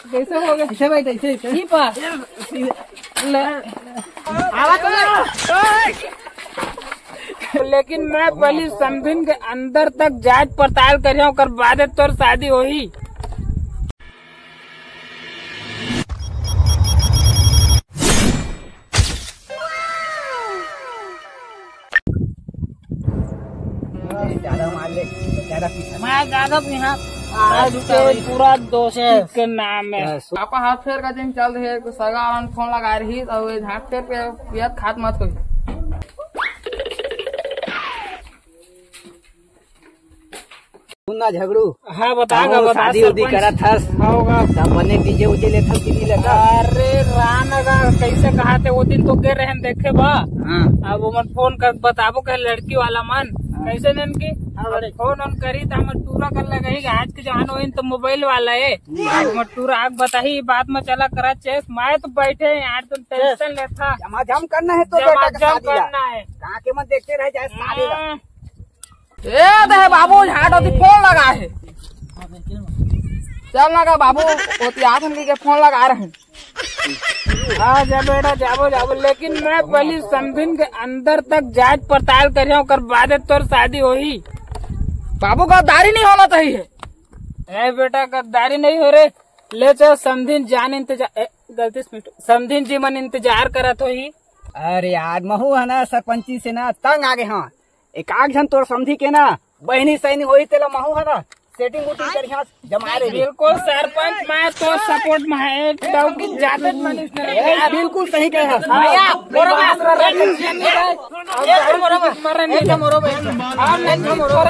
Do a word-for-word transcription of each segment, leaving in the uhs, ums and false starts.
कैसे हो गए? ऐसे बैठ, ऐसे, ऐसे। ई पा। ले। आवा तो ना। लेकिन मैं पहली समधिन के अंदर तक जांच पड़ताल करिया, ओकर बादे तोर शादी होही। ज्यादा मार ले, ज्यादा पीछा। मैं ज्यादा पीछा। आज के पूरा दोस्ती के नाम है। पापा हाथ फेर का दिन चल रहे, सगा वाला फोन लगा रही, तो ये हाथ फेर पे पियत खात मत होई। सुन ना झगड़ू, हाँ, बता, बता, शादी उदी करत हस? हाँ, होगा। तब बने डीजे उजे लेथस कि नहीं लेथस? अरे राम, अगर कैसे कहा थे वो दिन तो गे रहन देखे बा। हाँ। अब वो मन फोन कर बताबो कहे लड़की वाला मन। हाँ। कैसे नन की? हाँ, अब बड़े। फोन ऑन करी तो हमर टूरा कर लगे ही, आज के जमाना वही तो मोबाइल वाला है। हाँ। हमर टूरा आग बताही, बात में चला करा चेस, मैं तो बैठे यार, तुम टेंशन लेथा। जमा जम करना है तो जमा बेटा के जम शादी ला। करना है। कहाँ के मन देखते रह जाए साले ला। हाँ। ए दे बाबू, झाट होती फोन लगा है। चल ना का बाबू, होती आथन के फोन लगा रहे हैं। हाँ, जा बेटा, जाबो, जाबो, लेकिन मैं पहली समधिन के अंदर तक जांच पड़ताल करिया, ओकर बादे तोर शादी होही। बाबू, गद्दारी नहीं होना चाहिए। ए बेटा, गद्दारी नहीं हो रे। ले चल, समधिन जान इंतजार, ए, गलती से mistake, समधिन जी मन इंतजार करत होही। अरे यार, महू है ना सरपंची से ना तंग आ गए हाँ। एक आध झन तोर समधी के ना बहिनी सहिनी होई तेला महू है ना सेटिंग उटिंग करिया जमा रे। बिल्कुल सरपंच, मैं तो सपोर्ट में है, एक डौकी जाते मनीष ने ए, बिल्कुल सही कहे। भैया, मोरो बा। मरन नहीं। एकदम मोरो बा। एकदम मोरो बा। और नहीं तो मोरो बा।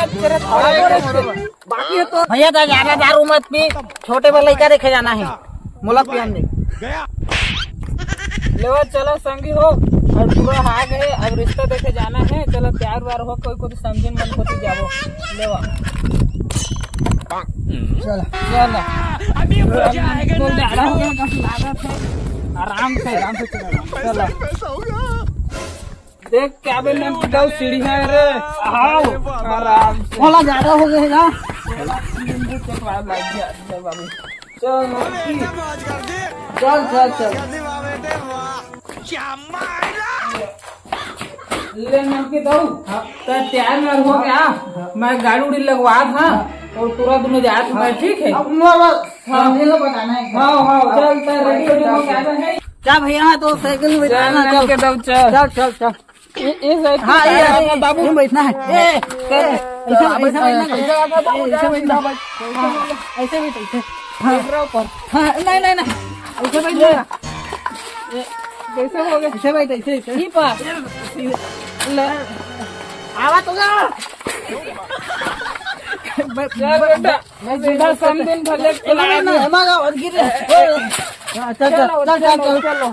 बाकी है तो भैया, तो ज्यादा दारू मत पी, छोटे बा लइका देखे जाना है। मोला पियन दे। लेवा चलो संगी हो, अब टूरा आ गए, अब रिश्ता देखे जाना है। चलो तैयार वार हो, कोई कोई समधिन मन को तो जाबो। लेवा। चलो। चलो। अभी मजा आएगा तो ना। ज्यादा हो गया, कम लागत है। आराम से, आराम से चलो। चलो। देख क्या बे, नमकी दाऊ सीढ़ी है रे। आओ, आराम से। बोला ज्यादा हो गया ना। नींबू चटवा लग गया, चल बाबू। चल नमकी। चल, चल, चल। ले नमकी दाऊ, तो तैयार मार हो गया। मैं गाड़ी उड़ी लगवा था और पूरा दोनों जा चुका है, ठीक है? अब मैं बस हाँ। समझे लो बताना है। हाँ, हाँ, चल, चल, ready, ready हो गया है। क्या भैया, तो साइकिल में बैठा ना, चल। नमकी दाऊ, चल। चल, चल, चल। ये, ये साइड हाँ, पे ये, ये, बाबू। ये बैठना है। ए, ए, ऐसा, ऐसा बैठना, ऐसा, ऐसा बैठना। हाँ, ऐसे बैठ, ऐसे। हाँ। दूसरा ऊपर। हाँ, नहीं, नहीं, नहीं। ऐसे बैठ ना। ये, कैसे हो गए? ऐसे बैठ, ऐसे, ऐसे। ये पा। ले। आवा तो ना। ब-, चल ब-, बेटा, मैं सीधा समधिन भले ए, ना, ना, ना, ना, और गिर रहे। हाँ, चल, चल, चलो, चल, चल, चलो, चल। चलो।